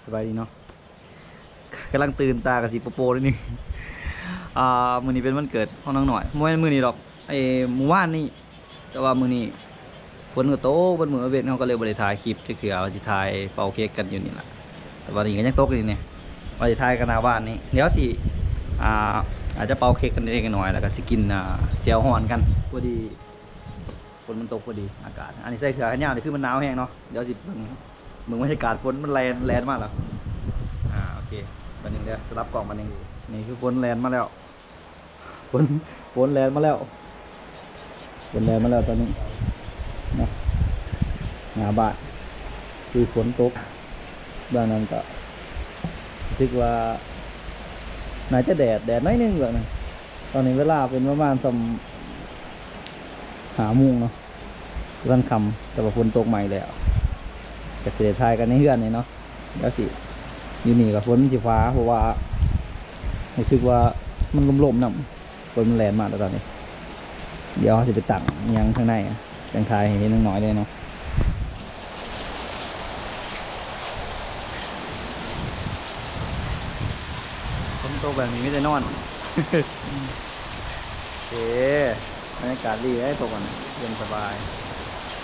ສະບາຍດີເນາະ ກຳລັງຕື່ນຕາກະຊິໂປໂປນິດໜຶ່ງ ອ່າ ມື້ນີ້ເປັນວັນເກີດຂອງນາງນ້ອຍ ບໍ່ແມ່ນມື້ນີ້ດອກ ເອີ ມື້ວານນີ້ ແຕ່ວ່າມື້ນີ້ຝົນກໍຕົກເບິດມື້ເວັນ ເຮົາກໍເລີຍບໍ່ໄດ້ຖ່າຍຄລິບຈັກເທື່ອ ວ່າຊິຖ່າຍເປົ່າເຄ້ກກັນຢູ່ນີ້ລະ ແຕ່ວ່ານີ້ກໍຍັງຕົກຢູ່ນີ້ ວ່າຊິຖ່າຍກັນໜ້າບ້ານນີ້ ດຽວຊິ ອ່າ ອາດຈະເປົ່າເຄ້ກກັນເລັກນ້ອຍ ແລ້ວກໍຊິກິນ ອ່າ ແຈ່ວຮ້ອນກັນ ພໍດີ ຝົນມັນຕົກພໍດີ ອາກາດ ອັນນີ້ໃສ່ເສື້ອແຂນຍາວນີ້ ຄືມັນໜາວແຮງເນາະ ດຽວຊິເບິ່ງ ເບິ່ງບັນຍາກາດຝົນ ມັນແລ່ນ ແລ່ນມາແລ້ວ ອ່າ ໂອເຄ ບັດໜຶ່ງເດີ ສະຫຼັບກ້ອງບັດໜຶ່ງ ນີ້ຄືຝົນແລ່ນມາແລ້ວ ຝົນ ຝົນແລ່ນມາແລ້ວ ຝົນແລ່ນມາແລ້ວຕອນນີ້ເນາະ ໜ້າບ້ານ ຄືຝົນຕົກ ເບື້ອງນັ້ນກໍ ຮູ້ສຶກວ່າ ໜ້າຈະແດດ ແດດໜ້ອຍໜຶ່ງເບື້ອງນັ້ນ ຕອນນີ້ເວລາເປັນປະມານສ່ຳຫ້າໂມງເນາະ ບໍ່ທັນຄ່ຳ ແຕ່ວ່າຝົນຕົກໃໝ່ແລ້ວ ກໍຊິໄດ້ຖ່າຍກັນໃນເຮືອນນີ້ເນາະ ດຽວຊິ ຢູ່ນີ້ກໍຝົນມັນຊິຟ້າ ເພາະວ່າ ຮູ້ສຶກວ່າມັນລົມໆນຳ ຝົນມັນແລ່ນມາແລ້ວຕອນນີ້ ດຽວເຮົາຊິໄປຕັ້ງອີ່ຫຍັງທາງໃນ ຈັ່ງຖ່າຍໃຫ້ເຫັນນາງນ້ອຍເລີຍເນາະ. ຝົນຕົກແບບນີ້ມີແຕ່ນອນ ໂອເຄ ບັນຍາກາດດີເດ້ ຕົກອັນ ເຢັນສະບາຍ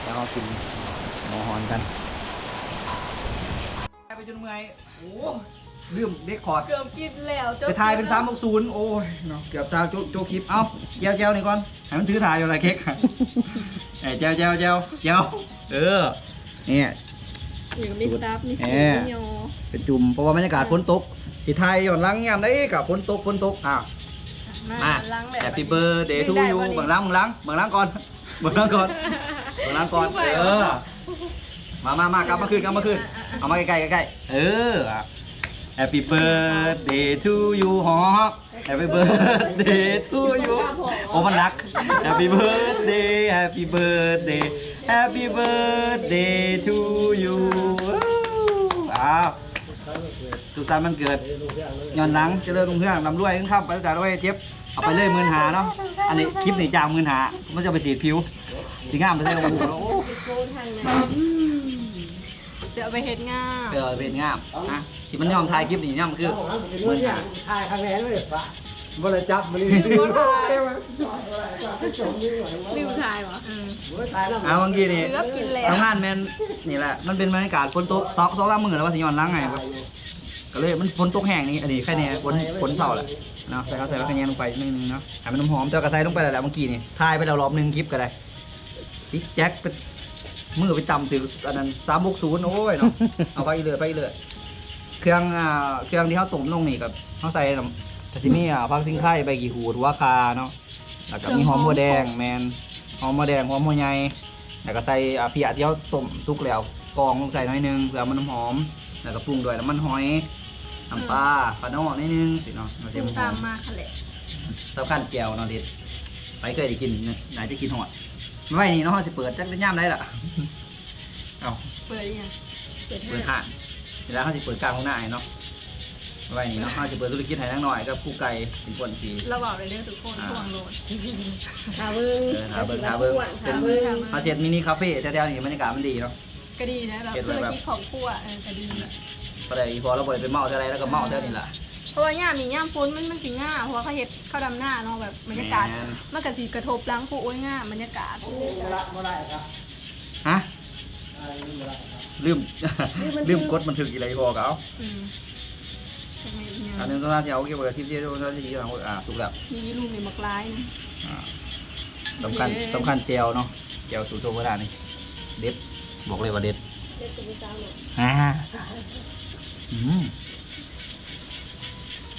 ແລ້ວເຮົາກິນໝໍຮ້ອນກັນ ໄປຈົນເມື່ອຍ ໂອ້ ລືມເລກຄອດ ເກືອບກິນແລ້ວ ໄປຖ່າຍເປັນສາມຫົກສູນ ໂອ້ຍເນາະ ເກືອບຈະໂຈະ ໂຈະຄລິບ ເອົ້າ ແຈ່ວໆນີ້ກ່ອນ ໃຫ້ມັນຖືຖ່າຍຢູ່ລະເຄັກ ເອີ ແຈ່ວໆໆ ແຈ່ວ ເອີ ນີ້ ມີຕັບ ມີຊີ້ນ ມີຍໍ ເປັນຈຸ່ມ ເພາະວ່າບັນຍາກາດຝົນຕົກ ຊິຖ່າຍຍ້ອນຫຼັງຍາມໃດກໍຝົນຕົກ ຝົນຕົກ ອ້າວ ມາ Happy birthday to you ເບິ່ງຫຼັງ ເບິ່ງຫຼັງ ເບິ່ງຫຼັງກ່ອນ ເບິ່ງຫຼັງກ່ອນ ເບິ່ງຫຼັງກ່ອນ ເອີ ມາ ມາ ມາ ກັບມາຄືນ ກັບມາຄືນ ເອົາມາໃກ້ໆ ໃກ້ໆ ເອີ Happy birthday to you ຮອກ Happy birthday to you ໂອ້ ມັນໜັກ Happy birthday Happy birthday Happy birthday to you ອ້າວ ສຸກສັນວັນເກີດ ຍ້ອນຫຼັງ ຈະເລີນຮຸ່ງເຮືອງ ລ່ຳລວຍເງິນຄຳ ປາສຈາກໂລກໄພໄພເຈັບ ເອົາໄປເລີຍໝື່ນຫ້າເນາະ ອັນນີ້ຄລິບນີ້ຈ້າງໝື່ນຫ້າ ມັນຈະໄປສີດຜິວ ຊິງາມປານໃດກໍບໍ່ຮູ້ ໂອ້ ຊິເອົາໄປເຮັດງາມ ເອີ ເຮັດງາມ ອ່ະ ຊິມັນຍອມຖ່າຍຄລິບນີ້ຍາມຄື ໝື່ນຫ້າ ຖ່າຍຄັ້ງແລກເລີຍປະ ບໍ່ໄດ້ຈັບມື້ນີ້ ລືມຖ່າຍ ລືມຖ່າຍບໍ່ ເອີ ບໍ່ໄດ້ຖ່າຍນຳ ອ່າ ບາງທີນີ້ ເກືອບກິນແລ້ວ ທຳງານແມ່ນ ນີ້ແຫຼະ ມັນເປັນບັນຍາກາດຝົນຕົກ ສອງ ສອງສາມມື້ແລ້ວວ່າຊິຍ້ອນຫຼັງໃຫ້ ກໍເລີຍມັນຝົນຕົກແຮງນີ້ ອັນນີ້ໃຄແນ່ ຝົນ ຝົນເຊົາແລ້ວເນາະ ໃສ່ເຂົ້າໃສ່ຜັກຂະແຍງລົງໄປໜ້ອຍໜຶ່ງເນາະ ໃຫ້ມັນຫອມໆ ແຕ່ວ່າກໍໃສ່ລົງໄປແລ້ວແຫຼະ ເມື່ອກີ້ນີ້ ຖ່າຍໄປແລ້ວລອບໜຶ່ງຄລິບກໍໄດ້ ຕິກແຈັກ ມືໄປຕຳຖືກອັນນັ້ນ ສາມຫົກສູນ ໂອ້ຍເນາະ ເອົາໄປເລື້ອຍ ໄປເລື້ອຍ ເຄື່ອງ ອ່າ ເຄື່ອງທີ່ເຮົາຕົ້ມລົງນີ້ກໍ ເຮົາໃສ່ນຳ ກໍຊິມີ ອ່າ ຜັກຊິງໄຄ ໃບຂີ້ຫູດ ຫົວຂ່າເນາະ ແລ້ວກໍມີຫອມຫົວແດງ ແມ່ນ ຫອມຫົວແດງ ຫອມຫົວໃຫຍ່ ແລ້ວກໍໃສ່ ອ່າ ເພຍທີ່ເຮົາຕົ້ມສຸກແລ້ວ ກອງລົງໃສ່ໜ້ອຍໜຶ່ງ ເພື່ອມັນຫອມ ແລ້ວກໍປຸງດ້ວຍນ້ຳມັນຫອຍ ນ້ຳປາ ປານ້ອຍໜ້ອຍໜຶ່ງຊີ້ເນາະ ມັນຈະຫອມ ຕາມມາຫັ້ນແຫຼະ ສຳຄັນແຈ່ວເນາະ ເດັດ ໃຜເຄີຍໄດ້ກິນ ໜ້າຈະຄິດຮອດ ໄວ້ນີ້ເນາະ ເຮົາຊິເປີດຈັກຍາມໃດລະ ເອົ້າ ເປີດອີ່ຫຍັງ ເປີດຮ້ານ ເວລາເຮົາຊິເປີດການໂຮງນາໃຫ້ເນາະ ໄວ້ນີ້ເນາະ ເຮົາຊິເປີດທຸລະກິດໃຫ້ນາງນ້ອຍກັບຄູໄກ່ເປັນຄົນທີ່ ລະເວົ້າໄດ້ເດີທຸກຄົນ ອ່າ ທວງໂລດ ຖ້າເບິ່ງ ເອີ ຖ້າເບິ່ງ ຖ້າເບິ່ງ ຖ້າເບິ່ງ ເປັນ ຖ້າເບິ່ງ ເຮົາຊິເຮັດມິນິຄາເຟແຖວໆນີ້ ບັນຍາກາດມັນດີເນາະ ກໍດີນະ ແບບທຸລະກິດຄອບຄົວ ເອີ ກໍດີ ພໍໄດ້ ອີ່ພໍລາວບໍ່ໄດ້ໄປເມົາແຖວໃດ ລາວກໍເມົາແຖວນີ້ລະ ເພາະວ່າຍາມນີ້ຍາມຝົນມັນ ມັນຊິງ່າ ເພາະວ່າເຂົາເຮັດ ເຂົາດຳນາເນາະ ແບບບັນຍາກາດ ແມ່ນ ມັນກໍຊິກະທົບຫຼັງຜູ້ ໂອ້ຍ ງາມບັນຍາກາດ ບໍ່ໄດ້ ບໍ່ໄດ້ ຮະ? ລືມ ລືມກົດບັນທຶກອີກແລ້ວ ອີ່ພໍ່ກໍເອົາ ອືມ ອັນໜຶ່ງ ຕອນນັ້ນທີ່ເອົາເກັບໄວ້ ສິບ ສິບ ສິບ ສິບ ອ່າ ສຸກແລ້ວ ມີຢູ່ລຸ່ມນີ້ບັກຫຼາຍໜຶ່ງ ອ່າ ສຳຄັນ ເອີ ສຳຄັນແຈ່ວເນາະ ແຈ່ວສູດໂທໂບລານນີ້ ເດັດ ບອກເລີຍວ່າເດັດ ເດັດສຸດເຈົ້າເນາະ ອ່າ ອືມ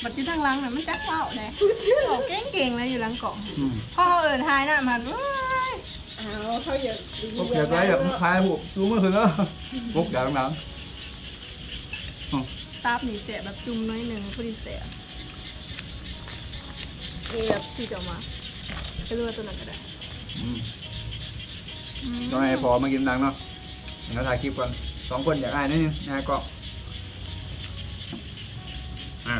ບັດຢູ່ທາງຫຼັງນະ ມັນຈັກເວົ້າແດ່ ເວົ້າເກັ່ງໆ ແລ້ວຢູ່ຫຼັງກ້ອງ ອືມ ພໍເຮົາເອີ້ນຖ່າຍນຳຫັ້ນ ໂອ້ຍ ອ້າວ ເຂົາຢາກ ປົກຢາກໄດ້ ຢາກຖ່າຍຮູບຊູມືຂຶ້ນເດີ ປົກຢາກໜັງ ຕັບນີ້ແຊບ ແບບຈຸ່ມໜ້ອຍໜຶ່ງ ພໍດີແຊບ ເອີ ແບບທີ່ເຈົ້າມາ ເອີ ຕົວນັ້ນກໍໄດ້ ອືມ ອືມ ຕ້ອງໃຫ້ພໍ່ມາກິນນຳເນາະ ເຮົາຖ່າຍຄລິບກ່ອນ ສອງຄົນຢາກອາຍໜ້ອຍໜຶ່ງ ອາຍກໍ ອ່າ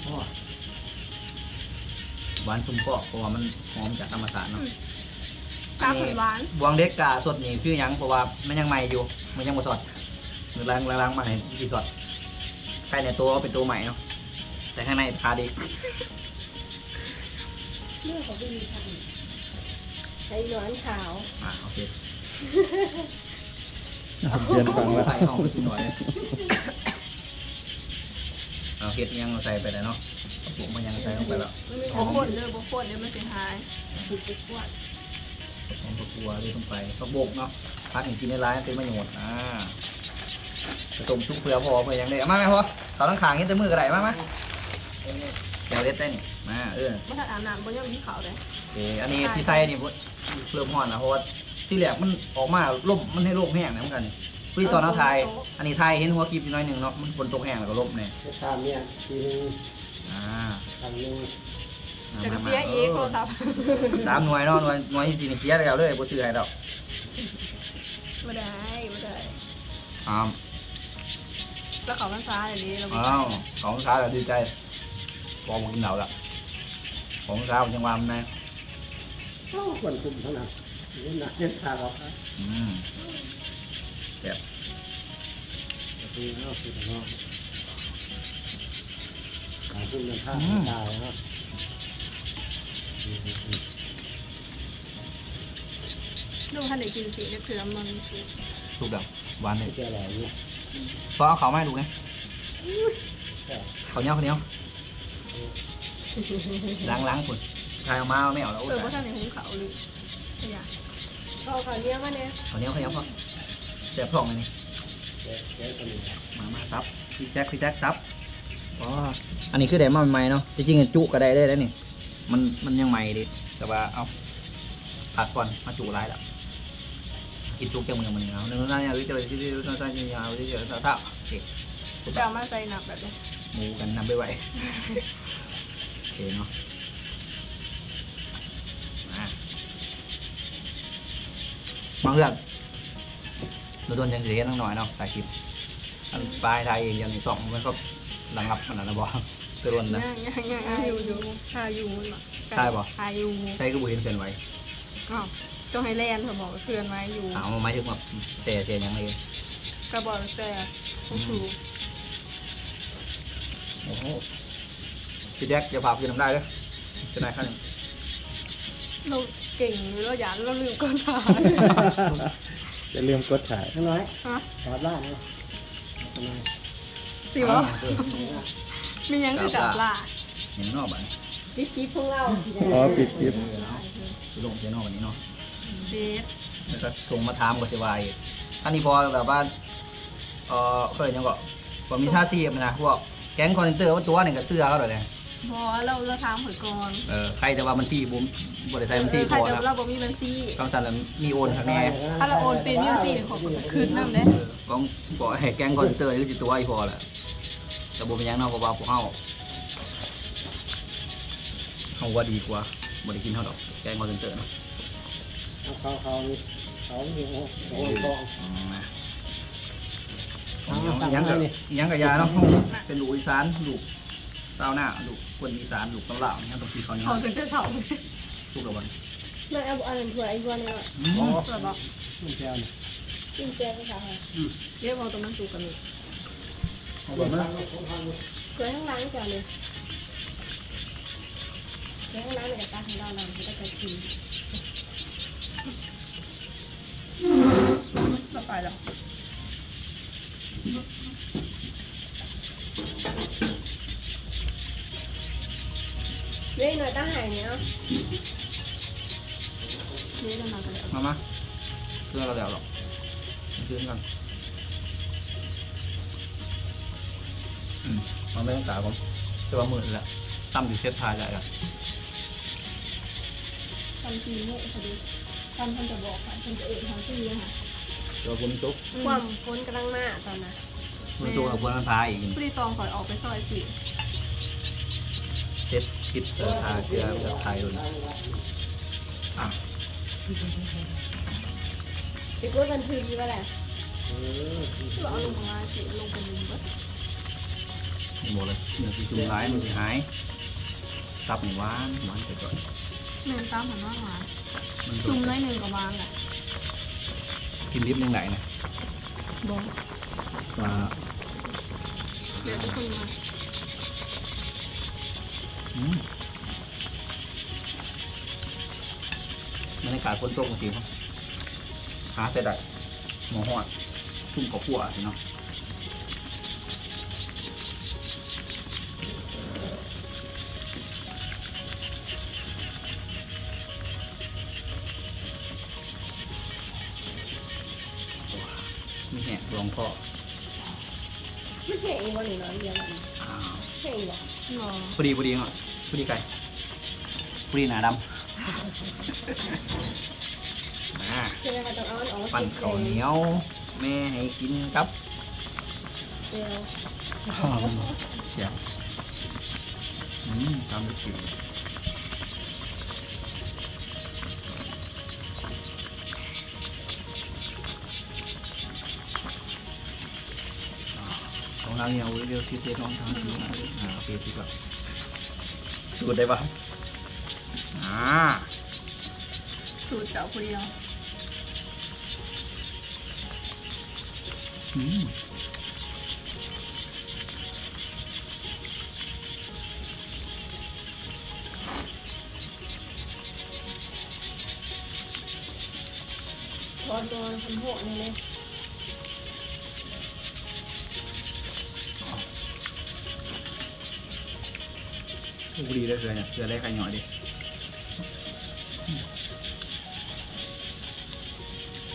ໂອ້ ຫວານຊຸ່ມປອກ ເພາະວ່າມັນຫອມຈາກທຳມະຊາດເນາະ ອືມ ຕາເພິ່ນຫວານ ບວງເດັກກະສົດນີ້ຄືຫຍັງ ເພາະວ່າມັນຍັງໃໝ່ຢູ່ ມັນຍັງບໍ່ສອດ ຫຼັງໆມາໃຫ້ມັນຊິສອດ ໄຂ່ໃນໂຕເປັນໂຕໃໝ່ເນາະ ແຕ່ຂ້າງໃນຂາເດັກ ເລື່ອງຂອງຜູ້ຍິງ ໄຂ່ນວນຂາວ ອ່າ ໂອເຄ ປ່ຽນຝັ່ງລະ ໄຂ່ຂອງຈິງໜ້ອຍ ເອົາເຫັດຫຍັງໃສ່ໄປແລ້ວເນາະ ເອົາປຸງມາຫຍັງໃສ່ລົງໄປແລ້ວ ບໍ່ຄົນເດີ ບໍ່ຄົນເດີ ມັນຊິຫາຍ ຫອມຜັກບົວເລີຍລົງໄປ ຜັກບົກເນາະ ຜັກນີ້ກິນຫຼາຍໆ ເປັນປະໂຫຍດ ອ່າ ໄປຕົ້ມສຸກເພື່ອພໍ່ເພື່ອຫຍັງເດ້ ເອົາມາແມ່ພໍ່ ເຂົ້າທາງຂ້າງ ເຮັດແຕ່ມືກໍໄດ້ ມາ ມາ ແກວເດັດໄດ້ນີ້ ມາ ເອີ ບໍ່ທັນອາບນ້ຳ ບໍ່ຍອມກິນເຂົ້າເດ້ ເອີ ອັນນີ້ທີ່ໃສ່ນີ້ ເລີ່ມຮ້ອນແລ້ວ ເພາະວ່າທີແລກມັນອອກມາລົມ ມັນໃຫ້ລົມແຮງນະ ມັນກໍນີ້ ພໍດີຕອນເຮົາຖ່າຍ ອັນນີ້ຖ່າຍເຫັນຫົວຄລິບຢູ່ໜ້ອຍໜຶ່ງເນາະ ມັນຝົນຕົກແຮງແລ້ວກໍລົມແດ່ ເຮັດຕາມເມຍທີໜຶ່ງ ອ່າ ຄັ້ງໜຶ່ງ ແລ້ວກໍເສຍອີກໂທລະສັບ ສາມໜ່ວຍເນາະ ໜ່ວຍ ໜ່ວຍທີສີ່ນີ້ເສຍແລ້ວເລີຍ ບໍ່ຊື້ໃຫ້ດອກ ບໍ່ໄດ້ ບໍ່ໄດ້ ອ້າວ ແລ້ວເຂົ້າພັນສາແລ້ວເດ້ ລາວ ອ້າວ ເຂົ້າພັນສາແລ້ວດີໃຈ ພໍບໍ່ກິນເຫຼົ້າລະ ເຂົ້າພັນສາມັນຈັ່ງວ່າມັນນະ ເອົ້າ ຄວນຄຸມເທົ່ານັ້ນ ເຫັນໜ້າເຫັນຕາອອກ ອືມ ແຊບ ແບບນີ້ເນາະ ຄືເນາະ ການຄຸມເດີນທາງ ອືມ ຕາຍເນາະ ອືມ ລູກທັນໄດ້ກິນຊີ້ນຈັກເທື່ອ ມັນສຸກ ສຸກແລ້ວ ຫວານເລີຍ ຊິອະລ່ອຍຢູ່ ພໍເອົາເຂົ້າມາໃຫ້ລູກແດ່ ເຂົ້າໜຽວ ເຂົ້າໜຽວ ຫຼັງໆພຸ້ນ ຖ່າຍອອກມາແມ່ເອົາແລ້ວ ເອີ ບໍ່ທັນໄດ້ຫຸງເຂົ້າເລີຍ ຂະຫຍະ ພໍເຂົ້າໜຽວມາແດ່ ເຂົ້າໜຽວ ເຂົ້າໜຽວພໍ ແສບທ້ອງອັນນີ້ ແກະ ແກະຕົວນີ້ ມາ ມາ ຕັບ ພີ່ແຈັກ ພີ່ແຈັກ ຕັບ ອໍ ອັນນີ້ຄືໄດ້ມາໃໝ່ໆເນາະ ທີ່ຈິງຈຸກໍໄດ້ເດ້ ໄດ້ນີ້ ມັນ ມັນຍັງໃໝ່ເດ້ ແຕ່ວ່າ ເອົາ ພັກກ່ອນ ມາຈຸຫຼາຍແລ້ວ ກິນສຸກຈັກມື້ມື້ໜຶ່ງ ເອົາ ໜຶ່ງ ສອງ ສາມ ສີ່ ຫ້າ ຫົກ ເຈັດ ແປດ ເກົ້າ ສິບ ສິບເອັດ ສິບສອງ ສິບສາມ ໂອເຄ ໄປເອົາມາໃສ່ນັບແບບນີ້ ໝູກັນນັບໄວໆ ໂອເຄເນາະ ມາ ມາເຮືອນ ໂດນໆ ຈັ່ງຊິໄດ້ເຫັນນ້ອງນ້ອຍເນາະ ຖ່າຍຄລິບ ອັນປາຍຖ່າຍເອງ ຢ່າງນີ້ຊ່ອງມັນກໍລະງັບຂະໜາດນັ້ນບໍ່? ໂດນນະ ຍັງ ຍັງ ຍັງ ຍັງຢູ່ ຢູ່ ຖ້າຢູ່ ຖ້າບໍ່? ຖ້າຢູ່ ໃສຄືບໍ່ເຫັນເຄື່ອນໄຫວ? ອ້າວ ຕ້ອງໃຫ້ແລ່ນ ເພິ່ນບອກເຄື່ອນໄຫວຢູ່ ອ້າວ ໝາຍເຖິງວ່າແຊ ແຊຫຍັງເອງ? ກໍບອກແຊ ອືມ ໂອ້ໂຫ ພີ່ແຈັກ ຢ່າພາກກິນນ້ຳລາຍເດີ ເຈົ້ານາຍຂ້າ ລາວເກັ່ງຢູ່ ລາວຢ້ານ ລາວລືມກົດຖ່າຍ ຢ່າລືມກົດຖ່າຍ ນ້ອຍ ຮະ? ຕາບຫຼ້ານະ ຊິບໍ່? ມີຫຍັງຄືຕາບຫຼ້າ? ຫຍັງເນາະບາດນີ້ ປິດຄລິບຂອງລາວ ອໍ ປິດຄລິບ ເອີ ເອົາ ຊິລົງໃສ່ເນາະບາດນີ້ເນາະ ເຈັບ ແລ້ວກໍສົ່ງມາຖາມກໍຊິວ່າອີກ ອັນນີ້ພໍແບບວ່າ ເອີ ເອີ້ນຫຍັງເກາະ ບໍ່ມີທ່າຊີບນະ ພວກແກັງຄອນເຊັນເຕີມາຕົວະນີ້ກໍເຊື່ອເຂົາໂລດແຫຼະ ບໍ່ ລາວ ລາວຖາມຂ້ອຍກ່ອນ ເອີ ໃຄແຕ່ວ່າບັນຊີບໍ່ ບໍ່ໄດ້ໃສ່ບັນຊີ ເອີ ໃຄແຕ່ວ່າລາວບໍ່ມີບັນຊີ ຄຳຊັ້ນລະມີໂອນຂ້າງແນ່ ຄັນລາວໂອນເປັນມີບັນຊີນີ້ ຂ້ອຍກໍຄຶດນຳເດ້ ເອີ ຂອງ ກໍໃຫ້ແກັງຄອນເຊັນເຕີນີ້ຄືຊິຕົວະອີ່ພໍແຫຼະ ແຕ່ບໍ່ເປັນຫຍັງເນາະ ເພາະວ່າພວກເຮົາ ເຮົາວ່າດີກວ່າ ບໍ່ໄດ້ກິນເຮົາດອກ ແກງຄອນເຊັນເຕີນະ ເອົາເຂົ້າ ເຂົ້ານີ້ ເຂົ້ານີ້ ໂອ້ ໂອ້ຍ ອືມ ນະ ເອົາ ຫຍັງກໍ ຫຍັງກໍຢ່າເນາະ ເປັນລູກອີສານ ລູກຊາວນາ ລູກຄົນອີສານ ລູກຄົນລາວ ເຮົາຕ້ອງກິນເຂົ້າໜຽວ ເຂົ້າຕັ້ງແຕ່ເຊົ້າ ສຸກແລ້ວບໍ່ນີ້? ເລີຍເອົາອັນນັ້ນຖ້ວຍ ອີກຖ້ວຍໜຶ່ງເນາະ ອືມ ພໍແລ້ວບໍ່? ກິນແຈ່ວນີ້ ກິນແຈ່ວໄປຊະ ອືມ ເດ ພໍຕົວມັນສຸກກະມີ ເອົາເບິ່ງນະ ຖ້ວຍທາງຫຼັງເຈົ້ານີ້ ຖ້ວຍທາງຫຼັງນີ້ກໍຕັກໃຫ້ລາວ ລາວຊິໄດ້ກິນ ບໍ່ໄປດອກ. ເດ້ ໜ້ອຍຕາຫາຍນີ້ເອົາ ເດ້ ນຳກັນເລີຍ ມາ ມາ ເພື່ອລະແລ້ວດອກ ມາກິນກັນ ອືມ ມາແມ່ນຕາຜົມ ແຕ່ວ່າມື້ນີ້ແຫຼະ ຕຳຢູ່ເຂດທ່າໃຫຍ່ລະ ຕຳສີ່ມື້ພໍດີ. ຄັນເພິ່ນຈະບອກຂ້ອຍ ເພິ່ນຈະເອີ້ນຂ້ອຍຊື່ຫຍັງຫະ? ແຕ່ວ່າຝົນຕົກ ອືມ ຄວາມຝົນກຳລັງມາຕອນນັ້ນ ຝົນຕົກແລ້ວຝົນມັນພາອີກ ພໍດີຕອນຂ້ອຍອອກໄປຊອຍຊີ້ ເຊັດຄລິບເທື່ອ ຖ້າເທື່ອ ເທື່ອຖ່າຍໂດນ ອ່ະ ໄປກົດບັນທຶກຢູ່ວ່າແຫຼະ ເອີ ຄືວ່າເອົາລົງມາຊິລົງໄປເບິ່ງເບິດ ບໍ່ເລີຍ ເນື້ອຊິຈຸ່ມຫຼາຍມັນຊິຫາຍ ຕັບນີ້ຫວານ ຫວານໄປກ່ອນ. ແມ່ນຕຳຫັ້ນນະຫວານ ມັນ ຈຸ່ມໜ້ອຍໜຶ່ງກໍຫວານແຫຼະ. ກິນດິບຍັງໄດ້ນະ ບໍ່ ວ່າ ແລ້ວແຕ່ຄົນມັກ. ອືມ ບັນຍາກາດຝົນຕົກຈັ່ງຊີ້ ຫາໃສ່ໄດ້ ໝໍ້ຮ້ອນ ຊຸມເຂົ້າຂົ້ວຊີ້ເນາະ. ມີແຮງລອງຄໍ ມັນແຫ້ງອີກບໍ່ນີ້ເນາະ ອັນດຽວກັນ ອ້າວ ແຫ້ງອີກບໍ່? ບໍ່ ພໍດີ ພໍດີເນາະ ພໍດີໄກ່ ພໍດີໜ້າດຳ. ມາ ຄືວ່າຕ້ອງເອົາອັນອອກ ປັ້ນເຂົ້າໜຽວແມ່ໃຫ້ກິນກັບ ແຈ່ວ ແຈ່ວ ອືມ ຕຳໄດ້ກິນ. ຂອງເຮົານີ້ເອົາເວລາທີ່ເຮັດນ້ອງທາງ ອືມ ອ່າ ໂອເຄ ທີ່ກໍສູດໄດ້ບໍ່? ອ່າ ສູດເຈົ້າຜູ້ດຽວ. ອືມ ທອດໜໍ່ ຮ້ອນໆນີ້ເລີຍ. ໂອ້ ພໍດີເລີຍ ເຄືອ ເຄືອໄດ້ໄຂ່ຫຍໍ້ເດ້.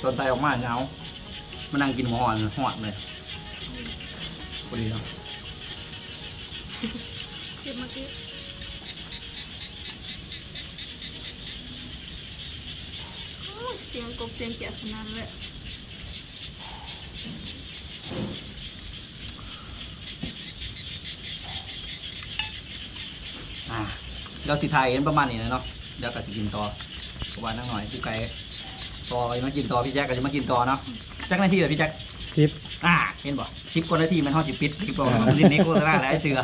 ຕອນໄຕ່ອອກມາຍາວ ມານັ່ງກິນໝໍ້ຮ້ອນ ຮ້ອນເລີຍ ພໍດີເນາະ. ເກັບມາເກັບ ໂອ້ຍ ສຽງກົບສຽງຂຽດສະໜັ່ນເລີຍ. ອ່າ ດຽວຊິຖ່າຍກັນປະມານນີ້ແຫຼະເນາະ ດຽວກໍຊິກິນຕໍ່ ເພາະວ່ານາງນ້ອຍ ຜູ້ໄກ່ ຕໍ່ ກໍຊິມາກິນຕໍ່ ພີ່ແຈັກກໍຊິມາກິນຕໍ່ເນາະ. ຈັກນາທີລະພີ່ແຈັກ? ສິບ ອ່າ ເຫັນບໍ່ ສິບກວ່ານາທີ ແມ່ນເຮົາຊິປິດຄລິບ ເພາະວ່າມັນເປັນໂຄສະນາຫຼາຍເທື່ອ.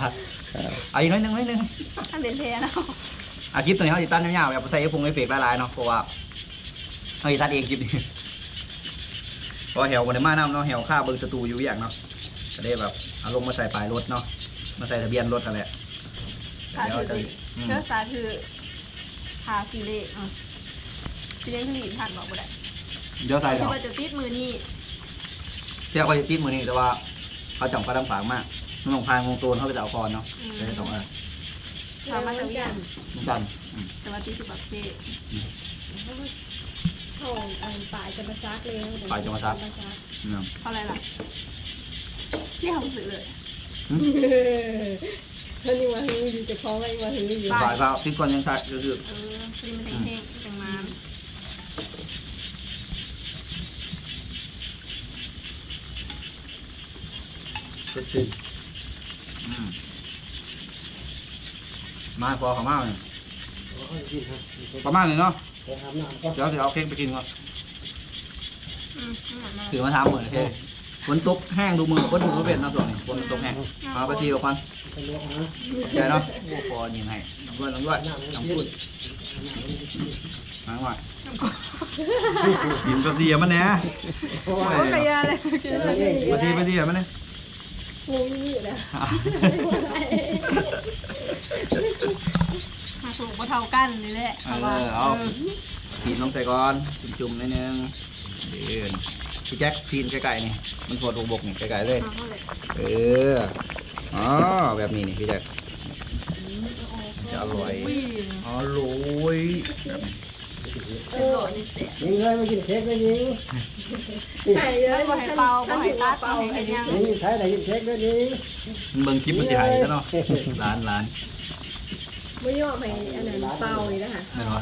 ເອົາອີກໜ້ອຍໜຶ່ງ ໜ້ອຍໜຶ່ງ ຖ້າເປັນແພນເອົາ ອ່າ ຄລິບຕົວນີ້ເຮົາຊິຕັດຍາວໆ ແບບບໍ່ໃສ່ເອຟເຟັງເອຟເຟັກຫຼາຍໆເນາະ ເພາະວ່າ ເຮົາຊິຕັດເອງຄລິບນີ້ ເພາະແຮວບໍ່ໄດ້ມານຳເນາະ ແຮວຄາເບິ່ງສະຕູຢູ່ວຽກເນາະ ກໍເລີຍແບບເອົາລົງມາໃສ່ທ້າຍລົດເນາະ ມາໃສ່ທະບຽນລົດຫັ້ນແຫຼະ. ສາທຸເດີ ອືມ ເດີ ສາທຸ ຖ້າຊື້ເລກ ເອີ ຊິລ້ຽງຄືລີ້ທັນບອກບໍ່ໄດ້ ດຽວໃສ່ດອກ ຄິດວ່າຈະຕິດມື້ນີ້ ທີ່ແລກວ່າຈະຕິດມື້ນີ້ ແຕ່ວ່າເຂົາຈຳປາດຳຝາກມາ ມັນຕ້ອງຜ່ານຂອງໂຕນ ເຮົາກໍຈະເອົາກ່ອນເນາະ ອືມ ກໍເລີຍຕ້ອງ ເອີ ຖ້າມາຈາກວຽກ ວັນຈັນ ອືມ ແຕ່ວ່າຕິດຢູ່ປາກເຊ ອືມ ເຮົາ ອັນ ປາຍຈຳປາສັກເລີຍ ປາຍຈຳປາສັກ ຈຳປາສັກ ແມ່ນ ເທົ່າໃດລະ? ເຮົາບໍ່ຊື້ເລີຍ ຫື ເພິ່ນຍັງວ່າຫືຢູ່ ເຈົ້າຂອງກໍຍັງວ່າຫືຢູ່ ປາຍ ປາຍເຂົາຕິດກ່ອນຍັງຂາຍ ກໍຄື ເອີ ພໍດີມັນແຫ້ງໆ ອືມ ຈັ່ງມາ ສົດຊື່ນ ອືມ ມາ ພໍເຂົ້າມານີ້ ປະມານນີ້ເນາະ ໄປອາບນ້ຳກ່ອນ ດຽວຊິເອົາເຄັກໄປກິນກ່ອນ ອືມ ຊື້ມາສາມມື້ແລ້ວເຄັກ ຝົນຕົກແຮງທຸກມື້ ເບິດມື້ເປັນເນາະ ຊ່ວງນີ້ຝົນມັນຕົກແຮງ ເອົາໄປຊີກ່ອນ ໃຈເນາະ ໂອ້ ພໍຍິງໃຫ້ ລຳດ້ວຍ ລຳດ້ວຍ ນ້ຳພຸ້ນ ນ້ຳໜ້ອຍ ກິນເປັບຊີໃຫ້ມັນແດ່ ໂອ້ຍ ກະຢ່າເລີຍ ເປັບຊີ ເປັບຊີໃຫ້ມັນແດ່ ໂອ້ຍ ມືດອະ ຫາສູງບໍ່ເທົ່າກັນນີ້ແຫຼະ ເອີ ເອົາ ເອີ ຊີນລົງໃສ່ກ່ອນ ຈຸ່ມໆໜ້ອຍໜຶ່ງ ເອີ ພີ່ແຈັກ ຊີ້ນໃກ້ໆນີ້ ມັນໂພດບົກໆນີ້ ໃກ້ໆເລີຍ ເອີ ອໍ ແບບນີ້ນີ້ ພີ່ແຈັກ ຈະອະລ່ອຍ ອະລ່ອຍ ເສັ້ນຫຼໍ່ນີ້ແຊບ ຍິງເອີຍ ມາກິນເຄັກເດີຍິງ ໃຫ້ເດີ ມັນບໍ່ໃຫ້ເປົ່າ ບໍ່ໃຫ້ຕັດ ບໍ່ໃຫ້ເຮັດຫຍັງ ຍິງຢູ່ໃສລະ ກິນເຄັກເດີຍິງ ເບິ່ງຄລິບມັນຊິໃຫ້ຊະເນາະ ຫຼານໆ ບໍ່ຍອມໃຫ້ອັນນັ້ນເປົ່າອີກນະຫະ ແມ່ນບໍ່?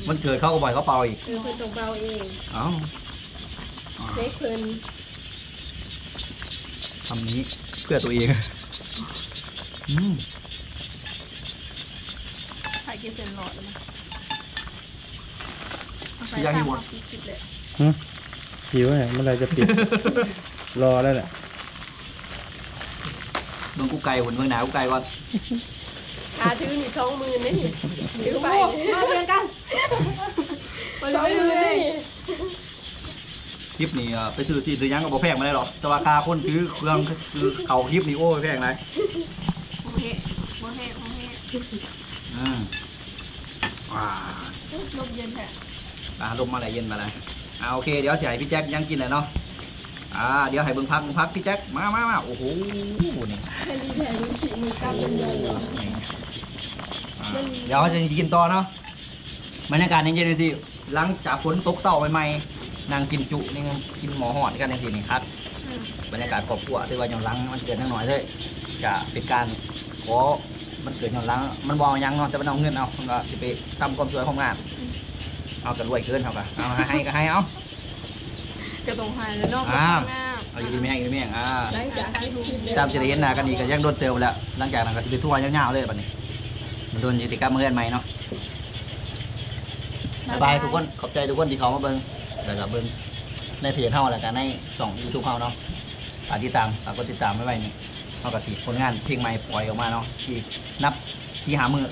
ວັນເກີດເຂົາກໍບໍ່ໃຫ້ເຂົາເປົ່າອີກ ເອີ ເພິ່ນຕ້ອງເປົ່າເອງ ເອົ້າ ເຄັກເພິ່ນ ທຳນີ້ເພື່ອຕົວເອງ ອືມ ໃຜກິນເສັ້ນຫຼໍ່ແລ້ວນະ ຢາກຫິວບໍ່? ຫື ຫິວແຫຼະ ເມື່ອໃດຈະປິດ ລໍແລ້ວແຫຼະ ເບິ່ງກູ່ໄກ່ພຸ້ນ ເບິ່ງໜ້າກູ່ໄກ່ກ່ອນ ຄ່າຖືນີ້ສອງໝື່ນເດ້ນີ້ ຖືໄປ ໂອ້ ມາເບິ່ງກັນ ສອງໝື່ນເດ້ນີ້. ຄລິບນີ້ ເອີ ໄປຊື້ຊີ້ນຊື້ຫຍັງກໍບໍ່ແພງປານໃດດອກ ແຕ່ວ່າຄ່າຄົນຖືເຄື່ອງ ຄືເຂົ້າຄລິບນີ້ ໂອ້ຍ ແພງຫຼາຍ. ບໍ່ແຮງ ບໍ່ແຮງ ບໍ່ແຮງ ອືມ ອ່າ ລົມເຢັນແທ້ ອ່າ ລົມມາແລ້ວ ເຢັນມາແລ້ວ. ອ່າ ໂອເຄ ດຽວຊິໃຫ້ພີ່ແຈັກຍ່າງກິນແຫຼະເນາະ. ອ່າ ດຽວໃຫ້ເບິ່ງຜັກ ເບິ່ງຜັກ ພີ່ແຈັກ ມາ ມາ ມາ ໂອ້ໂຫ ນີ້ ແຮງດີແທ້ ມີຝີມືກ້າມເປັນໃຫຍ່ເນາະ. ນີ້ ອ່າ ມັນ ດຽວເຮົາຊິກິນຕໍ່ເນາະ. ບັນຍາກາດເຢັນໆ ຈັ່ງຊີ້ ຫຼັງຈາກຝົນຕົກເຊົ້າໃໝ່ໆ ນັ່ງກິນຈຸ ນີ້ ກິນໝໍ້ຮ້ອນກັນຈັ່ງຊີ້ນີ້ຄັກ. ອືມ ບັນຍາກາດຄອບຄົວ ຖືວ່າຍ້ອນຫຼັງວັນເກີດນາງນ້ອຍເລີຍ ກະເປັນການຂໍວັນເກີດຍ້ອນຫຼັງ ມັນບໍ່ເອົາຫຍັງເນາະ ແຕ່ມັນເອົາເງິນເອົາ ມັນກໍຊິໄປຕຳຄວາມສວຍຄວາມງາມ. ອືມ ເຮົາກໍລວຍເກີນ ເຮົາກໍເອົາ ໃຫ້ກໍໃຫ້ເອົາ ກໍຕ້ອງໃຫ້ແຫຼະເນາະ. ອ່າ ເອົາ ຢູ່ດີມີແຮງ ຢູ່ດີມີແຮງ. ອ່າ ຫຼັງຈາກທີ່ ຕາມຊິໄດ້ເຫັນໜ້າກັນອີກກໍຍັງດົນເຕີບແຫຼະ ຫຼັງຈາກນັ້ນກໍຊິໄປທົວຍາວໆ ເລີຍບັດນີ້ ມັນດົນຊິໄດ້ກັບມາເຮືອນໃໝ່ເນາະ. ບາຍບາຍ ບາຍບາຍ ທຸກຄົນ ຂອບໃຈທຸກຄົນທີ່ເຂົ້າມາເບິ່ງ ແລ້ວກໍເບິ່ງໃນເພຈເຮົາ ແລ້ວກໍໃນຊ່ອງຢູທູບເຮົາເນາະ. ຝາກຕິດຕາມ ຝາກກົດຕິດຕາມໄວ້ໆ ນີ້ ເຮົາກໍຊິຜົນງານເພງໃໝ່ປ່ອຍອອກມາເນາະ ອີກນັບສີ່ຫ້າມື້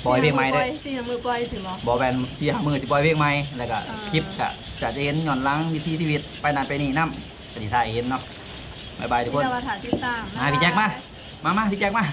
ປ່ອຍເພງໃໝ່ເດີ້ ສີ່ຫ້າມື້ປ່ອຍ ສີ່ຫ້າມື້ປ່ອຍຊິບໍ່ ບໍ່ແມ່ນສີ່ຫ້າມື້ຊິປ່ອຍເພງໃໝ່ ແລ້ວກໍ ອ່າ ຄລິບກໍຈະໄດ້ເຫັນຍ້ອນຫຼັງວິຖີຊີວິດ ໄປນັ້ນໄປນີ້ນຳ ກໍຊິຖ່າຍໃຫ້ເຫັນເນາະ. ບາຍບາຍທຸກຄົນ ມີແຕ່ວ່າຖ້າຕິດຕາມ. ມາ ພີ່ແຈັກມາ ມາ ມາ ພີ່ແຈັກມາ.